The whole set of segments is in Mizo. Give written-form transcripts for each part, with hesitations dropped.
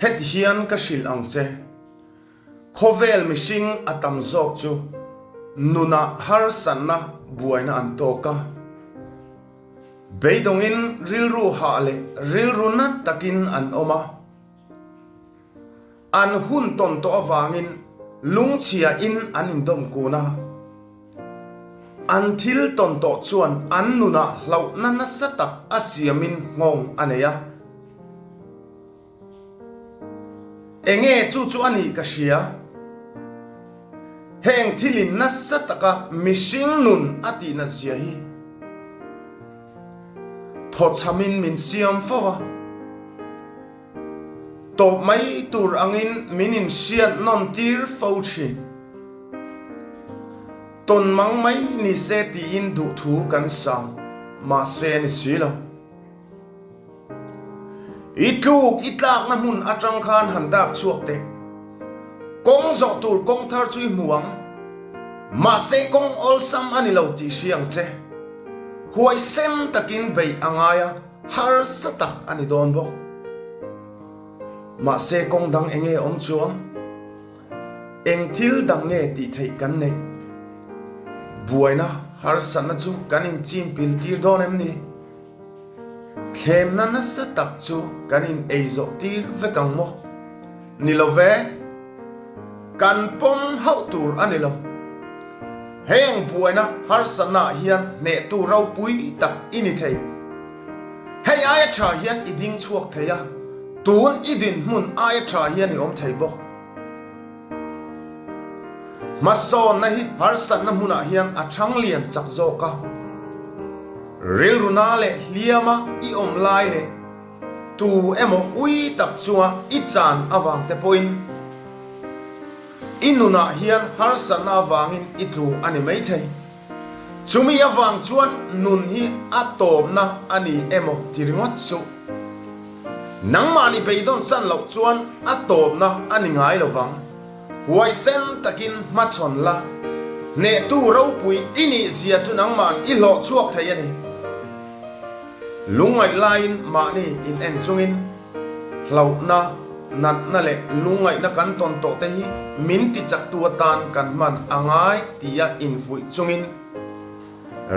Heti hian ka hrilh ang che, khawvel mihring a tam zawk chu nunah harsatna buaina an tawk a. Beidawngin rilru hah leh rilru nat takin an awm a. An hun tawn tawh avangin lungchhia in an indawm kun a. An thil tawn tawh chuan an nunah hlauhna nasa tak a siamin nghawng a nei a. Enge chu chu a nih ka hria. Heng thilin nasa taka mihring nun a tihnat zia hi thawchhamin min siam fo a. Tawp mai tur angin min inhriat nawn tir fo thin. Tawn mang mai ni se tiin duhthu kan sang, mahse a ni si lo. I tluk i tlakna hmun atang khan han dak chhuak teh. Kawng zawh tur kawng thar chu i hmu ang. Mahse kawng awlsam a ni lo tih hria ang che. Huaisen takin beih a ngai a. Harsa tak a ni dawn bawk. Mahse kawng dang enge awm chuang? Eng thil dang nge tih theih kan neih? Buaina harsatna chu kan inchim pil tir dawn em ni? Thlemna nasa tak chu kan in ei zawh tir vek ang maw? Ni lo ve. Kan pawm hauh tur a ni lo. Heng buaina harsatnaah hian hnehtu ropui tak i ni thei. Hei aia tha hian i ding chhuak thei a, tun i dinhmun aia tha hian i awm thei bawk. Hmasawnna hi harsatna hmunah hian a thang lian chak zawk a. Rilruna leh hliama i awm lai leh tu emaw ui tak chunga i chan avang te pawhin, I nunah hian harsatna avangin i tlu a ni maithei. Chumi avang chuan nun hi a tawpna a ni emaw ti ringawt suh. Nangmahni beidawn san loh chuan a tawpna a ni ngai lo vang. Huaisen takin hmachhawn la, hnehtu ropui i nih zia chu nangmahn i hlawh chhuak thei a ni. Lungngaih laiin mahni in en chungin. Hlauhna, natna leh lungngaihna kan tawn tawh te hi min tichaktu atan kan hman a ngai tia infuih chungin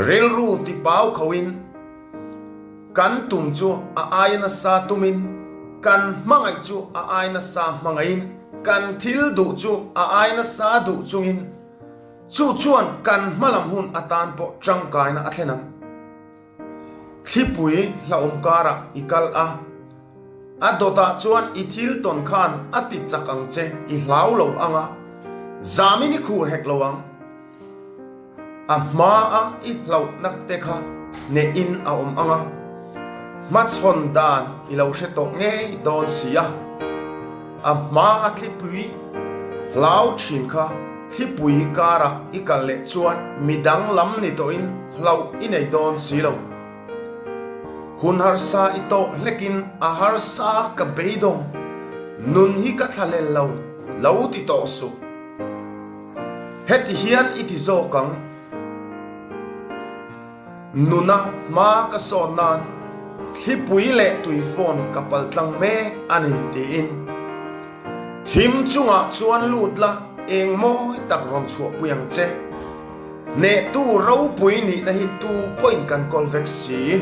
rilru tipau khoin kan tum chu a aia nasa tumin, kan hmangaih chu a aia nasa hmangaihin, kan thil duh chu a aia nasa duh chungin chu chuan kan hmalam hun atan pawh tangkaina a thlen ang. Thlipui hlauhawm karah i kal a, a dawtah chuan i thil tawn khan a ti chak ang che, i hlau lo ang a, zamin i khur hek lo ang. A hmaa i hlauhna te kha hnehin a awm ang a, hmachhawn dan i lo hre tawh ngei dawn si a. A hmaa thlipui hlau thin kha thlipui karah i kal leh chuan midang lam ni tawhin hlauh i nei dawn si lo. Hun harsa i tawh hlekin a harsa ka beidawng, nun hi ka thlahlel lo, lo ti tawh suh. Heti hian i ti zawk ang. Nuna hma ka sawn nan thlipui leh tuifawn ka pal tlang mek a ni tiin thim chungah chuan lut la eng mawi tak rawn chhuahpui ang che. Hnehtu ropui nihna hi tu pawhin kan kawl vek si.